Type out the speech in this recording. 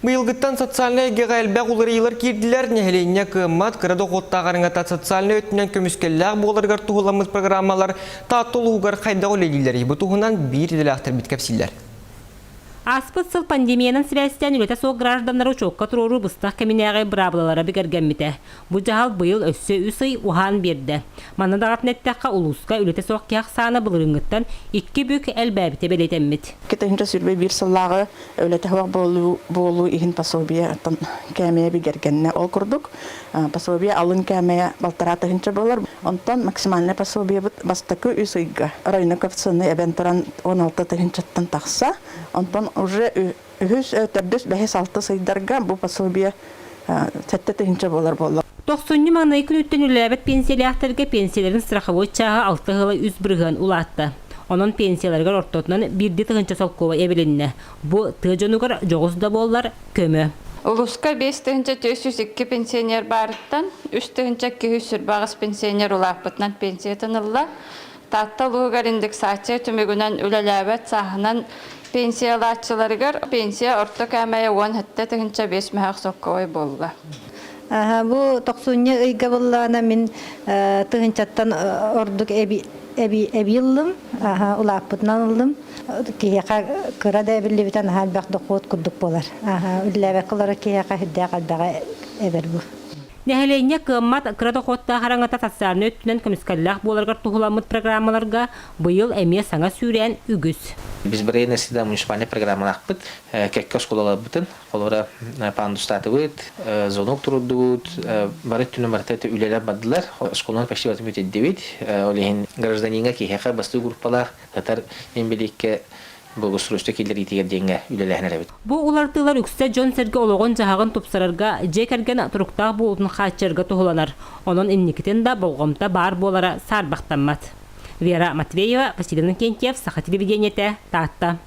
Быйылгыттан социальнай эйгэҕэ элбэх уларыйыылар киирдилэр. Нэһилиэнньэ кыаммат, кыра дохуоттаах арыҥата социальнай өттүнэн көмүскэллээх буоларыгар туһуламмыт программалар Таатта улууһугар хайдах үлэлииллэрий? Бу туһунан биир идэлээхтэрбит кэпсииллэр. Ааспыт сыл пандемиянан сибээстээн үлэтэ суох гражданнары учуокка туруоруу быстах кэминээҕи быраабылалара бигэргэммитэ. Бу дьаһал быйыл өссө үс ый уһаан биэрдэ. Манна даҕатан эттэххэ, улууска үлэтэ суох киһи ахсаана былырыыҥҥыттан икки бүк элбээбитэ бэлиэтэммит. 2021 сыллааҕы үлэтэ суох буолуу, буолуу иһин пособие кээмэйэ бигэргэннэ. Ол курдук, пособие алын кээмэйэ балтараа тыһыынча буолар. Онтон максимальнай пособиебыт бастакы үс ыйга районо коэффициены эбэн туран 16 тыһыынчаттан тахса. Онтон уже үһүс, төрдүс, бэһис, алтыс ыйдарга бу пособие сэттэ тыһыынча буолар буолла. Тохсунньу маҥнайгы күнүттэн үлэлээбэт пенсиялээхтэргэ пенсияларын страховой чааһа алта ыла үс бырыһыан улаатта. Онон пенсияларыгар ортотунан биирдии тыһыынча солкуобай эбилиннэ. Бу тыа дьонугар дьоҕус да буоллар көмө. Улууска 5402 пенсионер баарыттан 3228 пенсионер улааппытынан пенсиятын ылла. Таатта улууһугар индексация түмүгүнэн үлэлээбэт сааһынан пенсиялааччыларыгар пенсия орто кээмэйэ 17 тыһыынча 5 мөһөөх солкуобай буолла. Бу тохсунньу ыйга буллаана мин тыһыынчаттан ордук эби эби ыллым, улааппытынан ыллым. Киһиэхэ кыра да эбиллибитэ наһаа элбэх дохуот курдук буолар. Үлэлээбэккэ олорор киһиэхэ сүрдээх элбэҕи эбэр бу. Нэһилиэнньэ кыаммат кыра дохуоттаах араҥата социальнай өттүнэн көмүскэллээх буоларыгар туһуламмыт программаларга быйыл эмиэ саҥа сүүрээн үгүс. Безбрейная среда муниципальнай программалаахпыт, кэккэ оскуолаларбытын, холобура, пандустаатыбыт, звонок турурдубут, бары өттүнэн барыта үлэлэр бардылар, оскуоланы почти барытын бүтэрдибит. Ол иһин гражданиҥа киһиэхэ бастыы группалаах татар инбэлииккэ благоустройство киллэриитигэр диэҥҥэ үлэлэһэн эрэбит. Бу уларытыылар үксэ дьон-сэргэ олоҕун-дьаһаҕын тупсарарга, дьиэ кэргэн туруктаах буолуутун хааччыйарга туһуланар. Онон инникитин да болҕомто баар буолара саарбахтаммат. Вера Матвеева, Василий Иннокентьев, Саха телевидениетэ, Таатта.